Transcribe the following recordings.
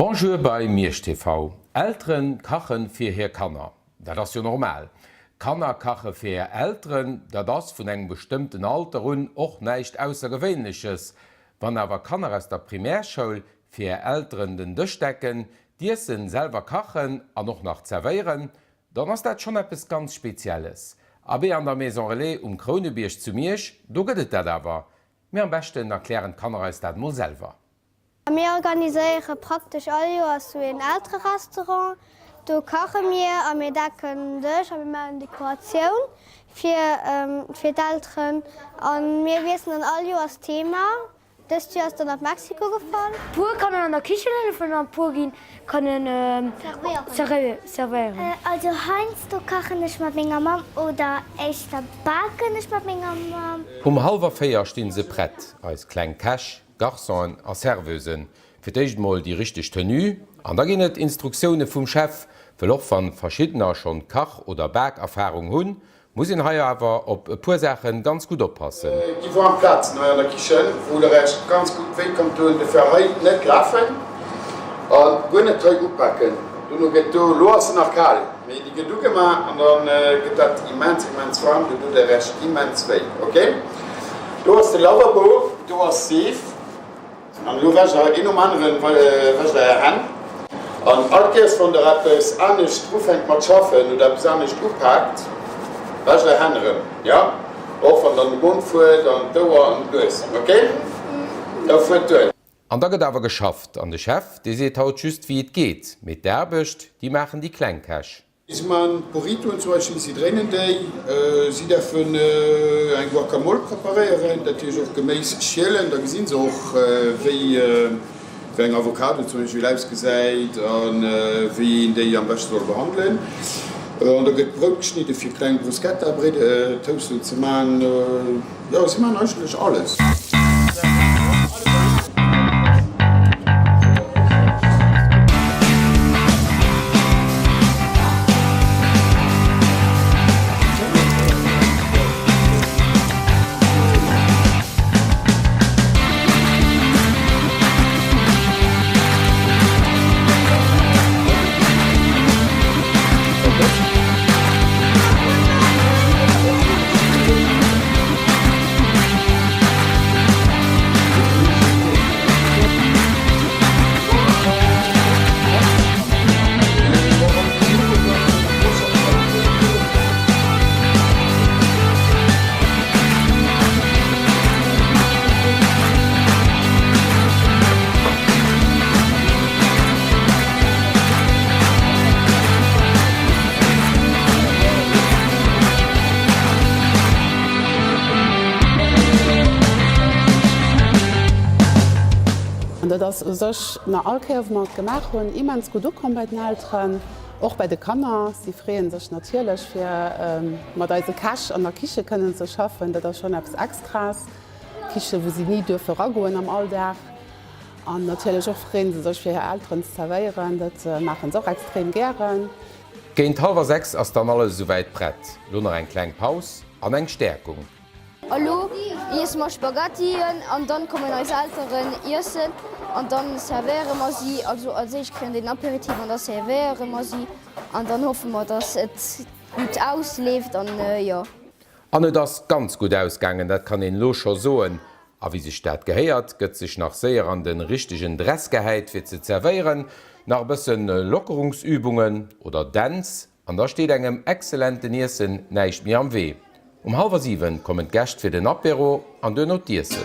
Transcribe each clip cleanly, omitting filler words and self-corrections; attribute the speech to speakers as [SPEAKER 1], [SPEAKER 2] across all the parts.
[SPEAKER 1] Bonjour bei Miersch TV. Elteren kachen fir hir Kanner, dat ass jo normal. Kanner kache fir hir Elteren, dat ass vun engem bestëmmten Alter un och näischt Aussergewéinleches. Wann awer Kanner aus der Primärschoul fir hir Elteren den Dësch decken, d'Iessen selwer kachen an och nach zerwéieren, dann ass dat schonn eppes ganz Spezielles. Abee an der Maison Relais um Krounebierg zu Miersch, do gëtt et dat awer. Mee am beschten erklären d'Kanner eis dat mol selwer.
[SPEAKER 2] Mir organiséiere praktesch all Joers sou een Eltererestaurant. Do kache mir a mir decken den Dësch a mir maachen Dekoratioun fir fir d'Elteren. A mir wiesselen dann all Joers d'Thema. Dëst Joer ass dann op Mexiko gefall.
[SPEAKER 3] Puer kannen an der Kichen hëllefen an puer ginn kannen servéieren.
[SPEAKER 4] Also heiansdo kachen ech mat menger Mamm oder éischter baken ech mat menger Mamm.
[SPEAKER 1] Um hallwer 4 stinn se prett, eis kleng Käch, Garçonen a Serveusen. Fir d'éischt mol déi richteg Tenue an da ginn et Instruktioune vum Chef, wëll och wann verschiddener schonn Kach oder Bakerfarung hunn, muss een hei awer op e puer Saachen ganz gutt oppassen.
[SPEAKER 5] Gi waarm Plazen hei an der Kichen, wou der Äech ganz gutt wéi kommt doen, dofir hei net lafen a guer net hei upaken. Dono gëtt do, lo ass se nach kal, mee déi gëtt ugemaach an da gëtt dat immens immens waarm, do doet der Äech immens wéi, ok? Do ass de Lavabo, do ass d'Seef an elo wäscht der een nom aneren wäscht der är Hänn an all Kéiers wann der eppes anescht ufänkt mat schaffen oder eppes anescht upaakt, wäscht är Hänn erëm, jo? Och wann der an de Mond fuert, an d'Ouer an d'Nues, ok? Da fuert duer.
[SPEAKER 1] An da gëtt awer geschafft an de Chef, dee seet haut just wéi et geet, mee d'Aarbecht, déi maachen déi kleng Käch.
[SPEAKER 5] Si man Burritoen zum Beispill, si dréinen déi. Si däerfen eng Guacamole preparéieren, dat heescht och Geméis schielen. Da gesinn se och wéi eng Avocado zum Beispill ausgesäit a wéi een déi am beschte soll behandelen. An da gëtt Brout geschnidde fir kleng Bruschetta-Toasten ze man. Jo, si man eigentlech alles.
[SPEAKER 6] An dat ass u sech nach all Kéier, wou mer et gemaach hunn, immens gutt ukomm bei den Elteren, och bei de Kanner. Si freeë sech natierlech, fir mat eise Käch an der Kiche kënnen ze schaffen. Dat ass schonn eppes Extraes, Kiche wou si ni duerfe ragoen am Alldag. An natierlech och freeën se sech fir hir Elteren ze zerwéieren, dat maachen se och extrem gären.
[SPEAKER 1] Géint hallwer 6 ass dann alles esouwäit prett. Lo nach eng kleng Paus an eng Stäerkung.
[SPEAKER 3] A lo iesse mer Spaghettien an dann kommen eis Elteren iessen an dann servéiere mer si. Also als éischt kréien déi den Apéritif an da servéiere mer si an dann hoffe mer dass et gutt ausleeft an jo.
[SPEAKER 1] An et ass ganz gutt ausgaangen, dat kann een elo scho soen. A wéi sech dat gehéiert, gëtt sech nach séier an de richtegen Dress gehäit fir ze zerwéieren, nach e bëssen Lockerungsübungen oder Dänz an da steet engem exzellenten Iessen näischt méi am Wee. Um hallwer 7 kommen d'Gäscht fir den Apéro an duerno d'Iessen.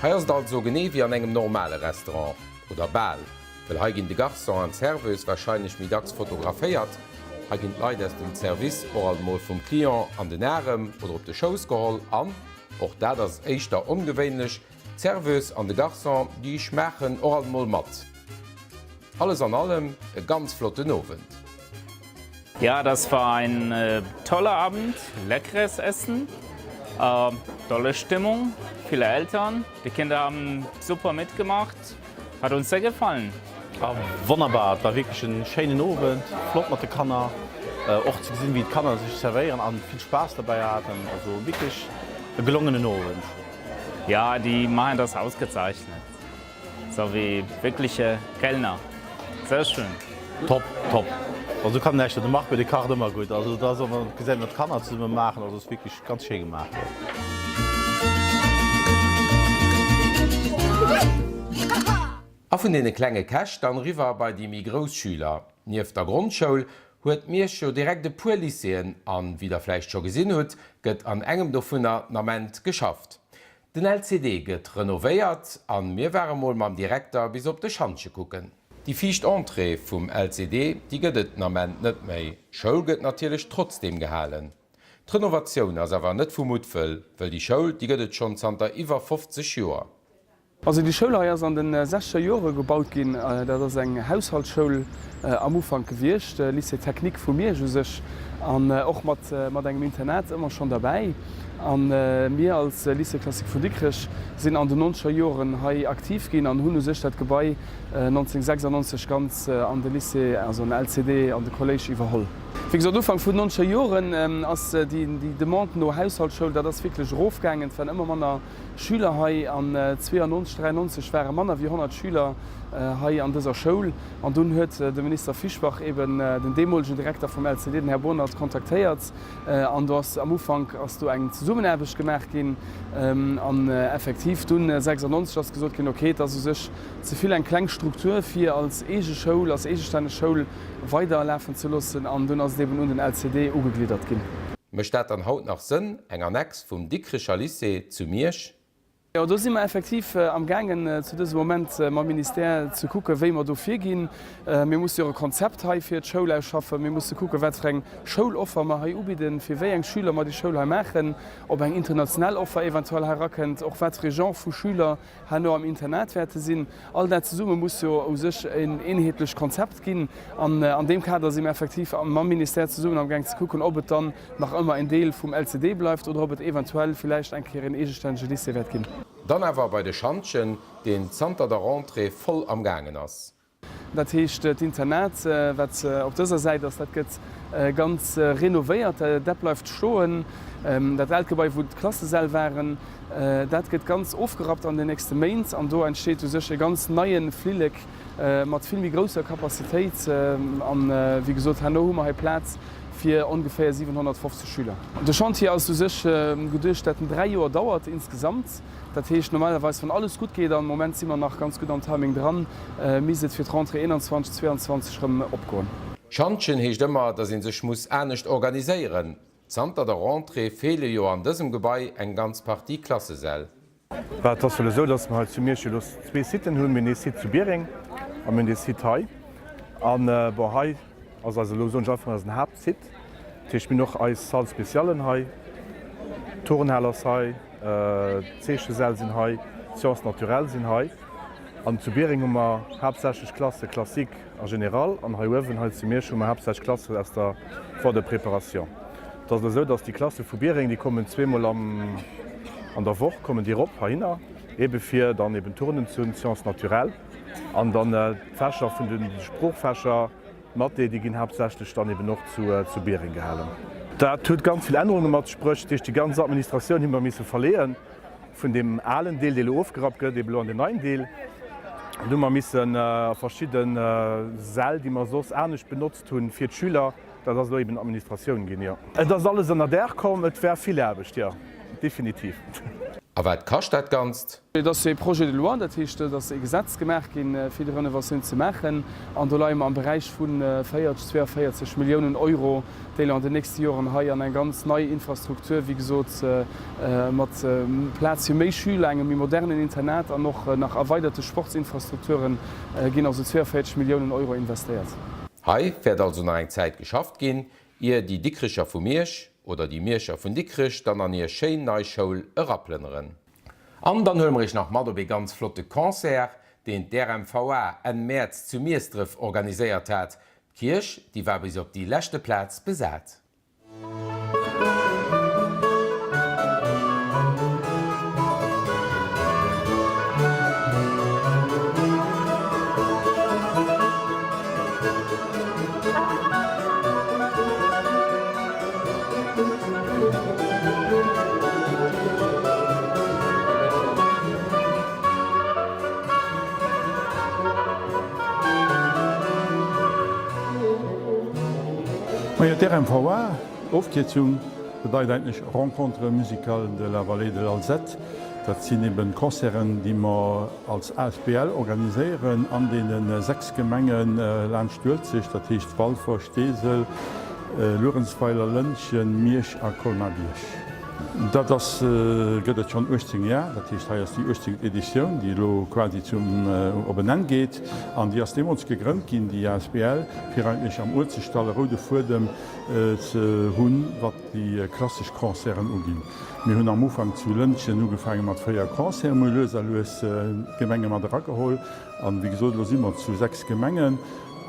[SPEAKER 1] Hei ass et also genee wéi an engem normale Restaurant, oder bal, well hei ginn de Garçon an d'Serveuse warscheinlech méi dacks fotograféiert, hei ginn d'Leit aus dem Service och alt mol vum Client an den Arem oder op de Schouss geholl an, och dat ass éischter ongewéinlech, d'Serveuse an de Garçon, déi schmaachen och alt mol mat. Alles an allem e ganz flotten Owend.
[SPEAKER 7] Ja, das war ein toller Abend, leckeres Essen, tolle Stimmung, viele Eltern, die Kinder haben super mitgemacht, hat uns sehr gefallen.
[SPEAKER 8] Wonnerbar, et war wierklech en schéinen Owend, flott mat de Kanner, och ze gesinn wéi d'Kanner sech servéieren an vill Spaass derbäi haten, also wierklech e gelongenen Owend.
[SPEAKER 7] Ja, die machen das ausgezeichnet. Sou wéi wirkleche Kellner. Sehr schön.
[SPEAKER 8] Top, top. Also do kann näischt soen, de Marco dee kacht ëmmer gutt, also dat ass och gesäit mat Kanner zesumme maachen, also ass wierklech ganz schéi gemaach jo.
[SPEAKER 1] A vun deene klenge Käch dann riwwer bei déi méi grouss Schüler. Nieft der Grondschoul huet Miersch jo direkt e puer Lycéeën an, wéi der vläicht scho gesinn hutt, gëtt an engem dovunner den Ament geschafft. Den LCD gëtt renovéiert an mir ware mol mam Direkter bis op de Schantje kucken. Déi viischt Entrée vum LCD, déi gëtt et den Ament net méi. Schoul gëtt natierlech trotzdeem gehalen. D'Renovatioun ass awer net vu Muttwëll, wëll déi Schoul, déi gëtt et schonn zanter iwwer 50 Joer.
[SPEAKER 9] Also déi Schoul hei ass an de sechzeger Jore gebaut ginn. Dat ass eng Haushaltsschoul am Ufank gewiescht, Lycée technique vu Miersch u sech, an och mat mat engem Internat ëmmer schonn derbäi. A mir als Lycée classique vun Dikrech sinn an den nonzeger Joren hei aktiv ginn an hunn u sech dat Gebai 1996 ganz an de Lycée, also an de LCD, an de Kolléisch iwwerholl. Wéi gesot, Ufank vun den nonzeger Joren ass déi Demande no Haushaltsschoul, dat ass wierklech erofgaangen. Et waren ëmmer manner Schüler hei an 92, 93 ware manner wéi 100 Schüler hei an dëser Schoul. An dunn huet de Minister Fischbach eben den deemolegen Direkter vum LCD, den Här Bohnert, kontaktéiert. An do ass am Ufank ass do eng Zesummenaarbecht gemaach ginn. An effektiv dunn 96 ass gesot ginn, okay, et ass u sech ze vill eng kleng Struktur fir als eege Schoul, als eegestänneg Schoul weiderlafen ze loossen. An dunn ass et eben un den LCD ugegliddert ginn.
[SPEAKER 1] Mécht dat dann haut nach Sënn, eng Annex vum Dikricher Lycée zu Miersch?
[SPEAKER 9] Jo, do si mer effektiv am gaangen zu dësem Moment mam Ministère ze kucken, wéi mer do virginn. Mir musse jo och e Konzept hei fir d'Schoul ausschaffen. Mir musse kucken, wat fir eng Schouloffer mer hei ubidden, fir wéi eng Schüler mer déi Schoul hei maachen, ob eng international Offer eventuell hei erakënnt, och wat fir ee Genre vu Schüler herno am Internat wäerte sinn. All dat zesumme muss jo u sech en eenheetlecht Konzept ginn. An an deem Kader si mir effektiv mam Ministère zesummen amgaang ze kucken, ob et dann nach ëmmer en Deel vum LCD bleift oder ob et eventuell villäicht eng Kéier en eegestännege Lycée wäert ginn.
[SPEAKER 1] Dann awer bei de Schantjen, deen zanter der Rentrée voll am gaangen ass.
[SPEAKER 9] Dat heescht, d'Internat, wat op dëser Säit ass, dat gëtt ganz renovéiert. Dat bleift stoen. Dat aalt Gebai, wou d'Klassesäll waren, dat gëtt ganz ofgerappt an den nächste Méint. An do entsteet u sech e ganz neie Flillek mat vill méi grousser Capacitéit. An, wéi gesot, herno hu mer hei Plaz fir ongeféier 750 Schüler. De Chantier ass u sech geduecht, dat en 3 Joer dauert insgesamt. Dat heescht normalerweis, wann alles gutt geet, an am Moment si mer nach ganz gutt am Timing dran, misst et fir d'Rentrée 21, 22 erëm opgoen.
[SPEAKER 1] Schantjen heescht ëmmer, datt ee sech muss anescht organiséieren. Zanter der Rentrée feele jo an dësem Gebai eng ganz Partie Klassesäll.
[SPEAKER 10] Bah, et ass jo elo esou, datt mer hei zu Miersch jo elo zwee Siten hunn. Mir hunn ee Site zu Biereng a mir hunn dee Site hei. An, bon, hei ass eis elo, soen ech einfach mol, eisen Haaptsite. Dat heescht, mir hunn och eis Salle spéciallen hei, d'Turnhal ass hei. D'Zeechesäll sinn hei, d'Sciences naturelles sinn hei. An zu Biereng hu mer haaptsächlech Klasse classique a générale an hei uewen, hei zu Miersch, hu mer haaptsächlech Klassen aus der Voie de préparation. Et ass elo esou, dass déi Klasse vu Biereng, déi kommen zweemol am an der Woch kommen déi erop heihinner, ebe fir dann eben Turnen ze hunn, Sciences naturelles an dann d'Fächer vun de Sproochfächer, Mathé, déi ginn haaptsächlech dann eben och zu Biereng gehalen. Dat huet ganz vill Ännerunge mat sech bruecht. Dat heescht, déi ganz Administratioun hu mer misse verleeën, vun deem alen Deel, dee elo ofgerappt gëtt, eben elo an deen neien Deel. An do hu mer missen a verschidde Säll, déi mer soss anescht benotzt hunn fir d'Schüler, dat ass elo eben Administratioun ginn, jo. Et ass alles ënner Daach komm. Et war vill Aarbecht, jo, definitiv.
[SPEAKER 1] A wat kascht dat Ganzt?
[SPEAKER 9] Et ass jo ee Projet de loi, dat heescht, et ass ee Gesetz gemaach ginn, fir déi Renovatioun ze maachen. An do leie mer am Beräich vu 40, 42 Milliounen Euro, déi elo an den nächste Joren hei an eng ganz nei Infrastruktur, wéi gesot, mat Plaz fir méi Schüler, engem méi modernen Internat an och nach erweiderte Sportsinfrastrukturen ginn, also 42 Milliounen Euro investéiert.
[SPEAKER 1] Hei wäert also nach eng Zäit geschafft ginn, ier déi Dikricher vu Miersch, oder déi Mierscher vun Dikrech dann an hir schéin nei Schoul eraplënneren. An dann huele mer iech nach mat op ee ganz flotte Concert, deen d'RMVA Enn Mäerz zu Miesdref organiséiert hat. D'Kierch, déi war bis op déi leschte Plaz besat.
[SPEAKER 11] Majo, d'RMVA, Ofkierzung, bedeit eigentlech Rencontres musicales de la vallée de l'Alzette. Dat sinn eben Concerten, déi mer als asbl organiséieren an deene 6 Gemenge laanscht d'Uelzecht, dat heescht Walfer, Steesel, Luerenzweiler, Lëntgen, Miersch a Colmar-Bierg. Dat ass, gëtt et schonn 18 Jar, dat heescht hei ass déi 18. Editioun, déi elo quasi zum, op en Enn geet. An déi ass deemools gegrënnt ginn, déi asbl, fir eigentlech am Uelzechtdall e roude Fuedem ze hunn, wat déi klassesch Concerten uginn. Mir hunn am Ufank zu Lëntgen ugefaange mat 4 Concerten, mir hu lues a lues d'Gemenge mat erageholl an, wéi gesot, elo si mer zu 6 Gemengen.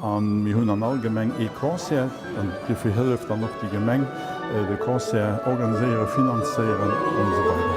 [SPEAKER 11] A mir hunn an all Gemeng ee Concert. An duerfir hëlleft dann och déi Gemeng de Concert organiséieren, finanzéieren an esou weider.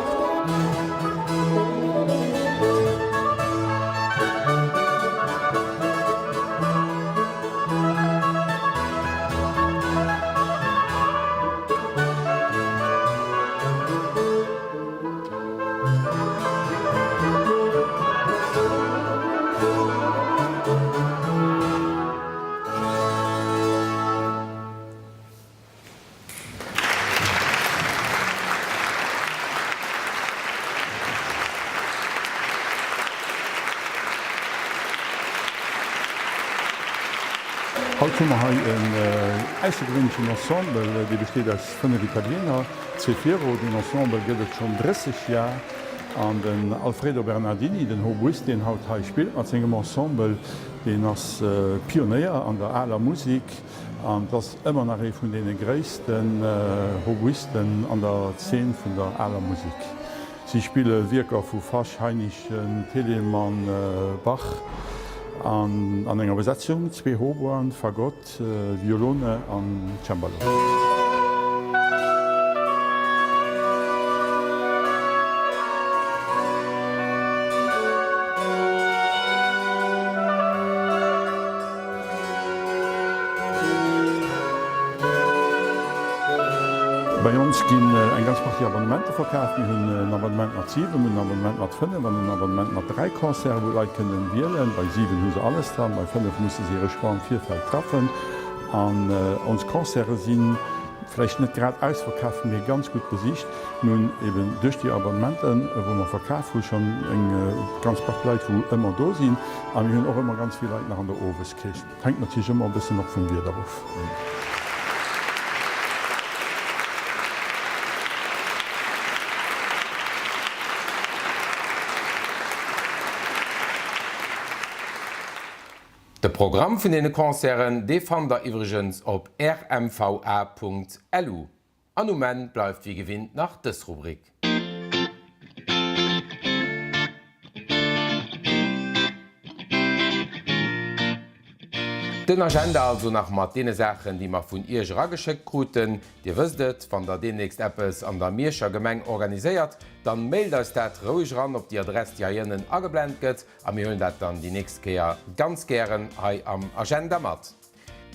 [SPEAKER 11] Haut hu mer hei en aussergewéinlechen Ensemble, dee besteet aus 5 Italiener. Zefiro, deen Ensemble gëtt et schonn 30 Jar an den Alfredo Bernardini, den Hautboist, deen haut hei spillt mat sengem Ensemble, deen ass Pionéier an der aler Musik an et ass ëmmer nach ee vun deene gréissten Hautboisten an der Zeen vun der aler Musik. Si spille Wierker vu Fasch, Heinichen, Telemann, Bach an an enger Besetzung, zwee Hautboisen, Fagott, Violone an Cembalo. Bei ons ginn eng ganz Partie Abonnementer verkaf. Mir hunn en Abonnement mat 7, mir hunn en Abonnement mat 5 an en Abonnement mat 3 Concerten, wou d'Leit kënnen wielen. Bei 7 hu se alles dran, bei 5 musse se hire Choix am Virfeld treffen. An ons Concerte si vläicht net grad ausverkaf, mee ganz gutt besicht. Mir hunn eben duerch déi Abonnementen, wou mer verkaf hu schonn eng ganz Partie Leit, wou ëmmer do sinn. A mir hunn och ëmmer ganz vill Leit nach an der Oweskeess. Hänkt natierlech ëmmer e bëssen och vum Wieder of.
[SPEAKER 1] De Programm vun deene Concerten, dee fannt der iwwregens op rmva.lu. An um Enn bleift wéi gewinnt nach dës Rubrik. Den Agenda also nach mat deene Saachen, déi mer vun Iech erageschéckt kruten. Dir wësst et, wann der deemnächst eppes an der Mierscher Gemeng organiséiert, dann mailt eis dat roueg eran op déi Adress, déi hei ënnen ageblent gëtt, a mir huelen dat dann déi nächst Kéier ganz gären hei am Agenda mat.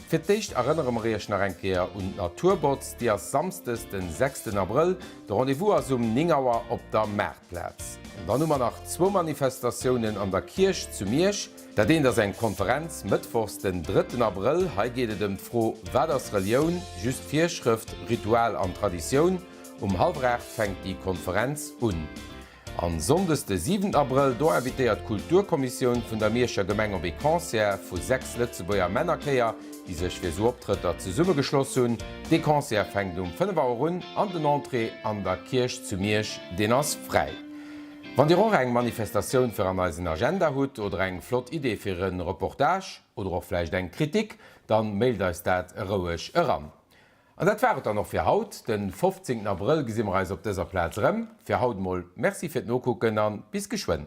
[SPEAKER 1] Fir d'éischt erënnere mer iech nach eng Kéier un d'Naturbotz, déi ass Samsdes den sechsten Abrëll. De Rendez-vous ass um 9 Auer op der Maartplaz. An dann hu mer nach zwou Manifestatiounen an der Kierch zu Miersch. Dat eent ass eng Konferenz mëttwochs den drëtten Abrëll. Hei geet et ëm d'Fro Wat ass Relioun? Just Virschrëft, Ritual an Traditioun? Um hallwer 8 fänkt déi Konferenz un. An Sonndes de 7 Abrëll, do invitéiert d'Kulturkommissioun vun der Mierscher Gemeng op ee Concert vu 6 Lëtzebuerger Männerchéier, déi sech fir esou Optrëtter zesummegeschloss hunn. Dee Concert fänkt um 5 Auer un an den Entrée an der Kierch zu Miersch, deen ass fräi. Wann Dir och eng Manifestatioun fir an eisen Agenda hutt oder eng flott Idee fir e Reportage oder och vläicht eng Kritik, dann mailt eis dat roueg eran. An dat war et dann och fir haut. Den 15 Abrëll gesi mer eis op dëser Plaz erëm. Fir haut mol Merci fir d'Nokucken an bis geschwënn.